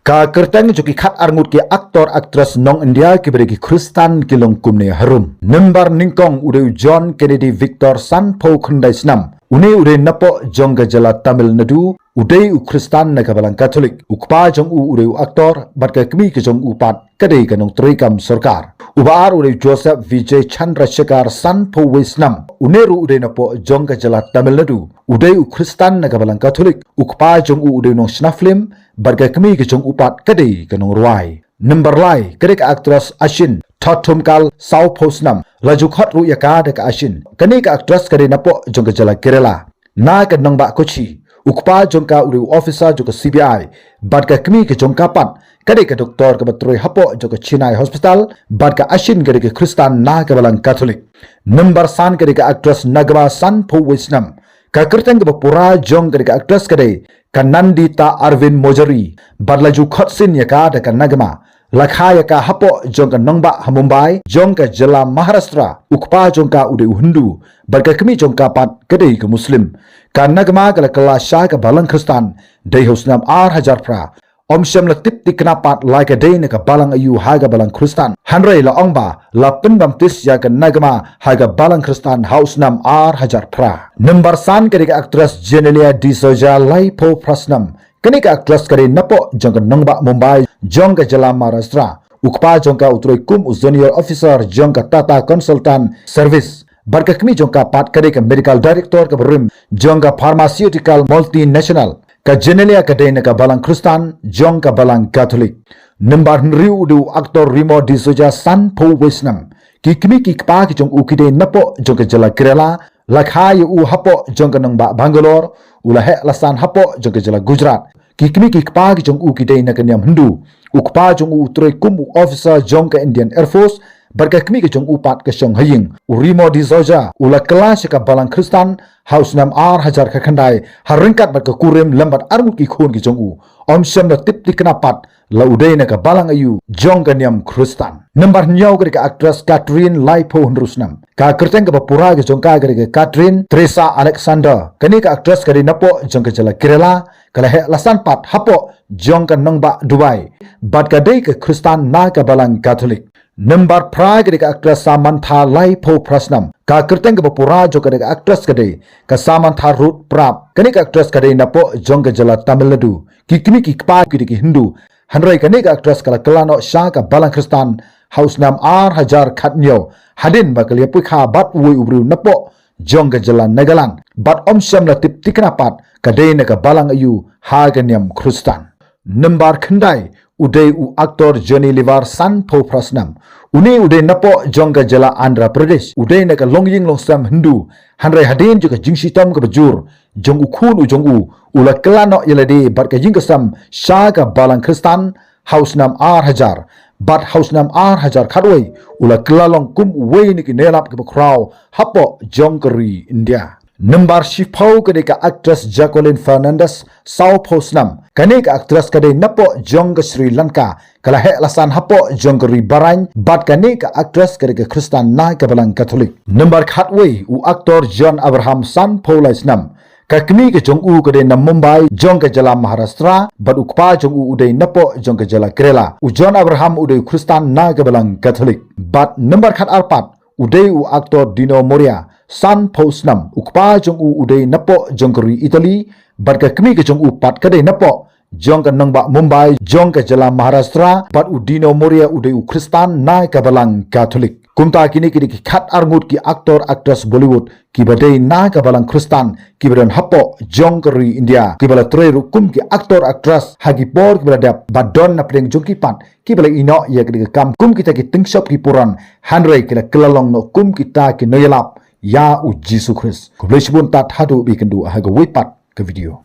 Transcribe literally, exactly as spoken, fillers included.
Ka kyrteng jong ki khat arngut ki actor actress nong India kiba dei ki Khristan ki long kumne harum. Number nyngkong u dei u John Kennedy Victor, sanphew khyndai snem. Une u dei napoh jong ka jylla Tamil Nadu, u dei u Khristan na ka balang Katholik. U kpa jong u u dei u actor, bad ka kmie ka jong u pat ka dei ka nongtrei kam sorkar. Uba ar u dei u Joseph Vijay Chandrasekhar, sanphew wei snem. Une ruh u dei napoh jong ka jylla Tamil Nadu. U dei u Khristan na ka balang Katholik. U kpa jong u u dei u nongshna film, bad ka kmie ka jong u pat ka dei ka nongrwai. Number lai, ka dei ka actress Ashin Thotthumkal, sawphew snem. La ju khot ruh ïa ka da ka Ashin. Kane ka actress ka dei napoh jong ka jylla Kerala. Na ka nongbah Kochi. U kpa jong ka u dei u officer jong ka C B I. Bad ka kmie ka jong ka pat ka dei ka doktor kaba trei hapoh jong ka Chennai Hospital. Bad ka Ashin ka dei ka Khristan na ka balang Katholik. Number san, ka dei ka actress Nagma, sanphew wei snem. Ka kyrteng kaba pura jong ka dei ka actress ka dei ka Nandita Arvind Mojari. Bad la ju khot sien ïa ka da ka Nagma. La kha ïa ka hapoh jong ka nongbah ha Mumbai jong ka jylla Maharashtra. U kpa jong ka u dei u Hindu, bad ka kmie jong ka pat ka dei ka Muslim. Ka Nagma ka la kylla sha ka balang Khristan dei ha u snem ar hajar phra. Ym shym la tip thikna pat la ka dei na ka balang aïu ha ka balang Khristan. Hynrei la ong ba la pynbaptis ïa ka Nagma ha ka balang Khristan ha u snem ar hajar phra. Number san, ka dei ka actress Genelia D'Souza, laiphew phra snem. Kane ka actress ka dei napoh jong ka nongbah Mumbai jong ka jylla Maharashtra. U kpa jong ka u trei kum u junior officer jong ka Tata Consultant Service. Bad ka kmie jong ka pat ka dei ka medical director kaba rim jong ka pharmaceutical multinational. Ka Genelia ka dei na ka balang Khristan jong ka balang Katholik. Number hynriew u dei u actor Remo D'Souza, sanphew wei snem. Ki kmie ki kpa ki jong u ki dei napoh jong ka jylla Kerala. La kha ïa u hapoh jong ka nongbah Bangalore. U la heh la san hapoh jong ka jylla Gujarat. Ki kmie ki kpa ki jong u ki dei na ka niam Hindu. U kpa jong u u trei kum u officer jong ka Indian Air Force. Bad ka kmie ka jong u pat ka shong ha ïing. U Remo D'Souza u la kylla sha ka balang Khristan ha u snem ar hajar khatkhyndai, ha ryngkat bad ka kurim lem bad arngut ki khun ki jong u. Ym shym la tip thikna pat la u dei na ka balang aïu jong ka niam Khristan. Number hynñiew ka dei ka actress Catherine, laiphew hynriew snem. Ka kyrteng kaba pura ka jong ka ka dei ka Catherine Teresa Alexander. Kane ka actress ka dei napoh jong ka jylla Kerala. Ka la heh la san pat hapoh jong ka nongbah Dubai. Bad ka dei ka Khristan na ka balang Katholik. Number phra ka dei ka actress Samantha, laiphew phra snem. Ka kyrteng kaba pura jong ka dei ka actress ka dei ka Samantha Ruth Prap. Kane ka actress ka dei napoh jong ka jylla Tamil Nadu. Ki kmie ki kpa ki dei ki Hindu. Hynrei kane ka actress ka la kylla noh sha ka balang Khristan ha u snem ar hajar khathynñiew. Hadien ba ka la ïapyrkhat bad uwei u briew napoh jong ka jylla Nagaland. Bad ym shym la tip thikna pat ka dei na ka balang aïu ha ka niam Khristan. Number khyndai u dei u actor Johnny Lever, sanphew phra snem. Une u dei napoh jong ka jylla Andhra Pradesh. U dei na ka longïing longsem Hindu. Hynrei hadien jong ka jingshitom kaba jur jong u khun u jong u, u la kylla noh ïa lade bad ka ïing ka sem sha ka balang Khristan ha u snem ar hajar. Bad ha u snem ar hajar khatwei u la kylla long kum uwei na ki nongïalap kiba khraw hapoh jong ka ri India. Number shiphew ka dei ka actress Jacqueline Fernandez, sawphew snem. Kane ka actress ka dei napoh jong ka Sri Lanka. Ka la heh la san hapoh jong ka ri Bahrain. Bad kane ka actress ka dei ka Khristan na ka balang Katholik. Number khatwei u actor John Abraham, sanphew lai snem. Ka kmie ka jong u ka dei na Mumbai jong ka jylla Maharashtra, bad u kpa jong u u dei napoh jong ka jylla Kerala. U John Abraham u dei u Khristan na ka balang Katholik. Bad number khatar pat u dei u actor Dino Morea, sanphew snem. U kpa jong u u dei napoh jong ka ri Italy, bad ka kmie ka jong u pat ka dei napoh jong ka nongbah Mumbai jong ka jylla Maharashtra. Bad u Dino Morea u dei u Khristan na ka balang Katholik. Kumta kine ki dei ki khat arngut ki actor actress Bollywood kiba dei na ka balang Khristan kiba don hapoh jong ka ri India, kiba la trei ruh kum ki actor actress ha ki por kiba la dep, bad don na pdeng jong ki pat kiba la ïehnoh ïa ka dei ka kam kum kita ki tyngshop ki puran, hynrei ki la kylla long noh kum kita ki nongïalap ïa u Jisu Khrist. Khublei shibun, tad haduh ba ïakynduh ha kawei pat ka video.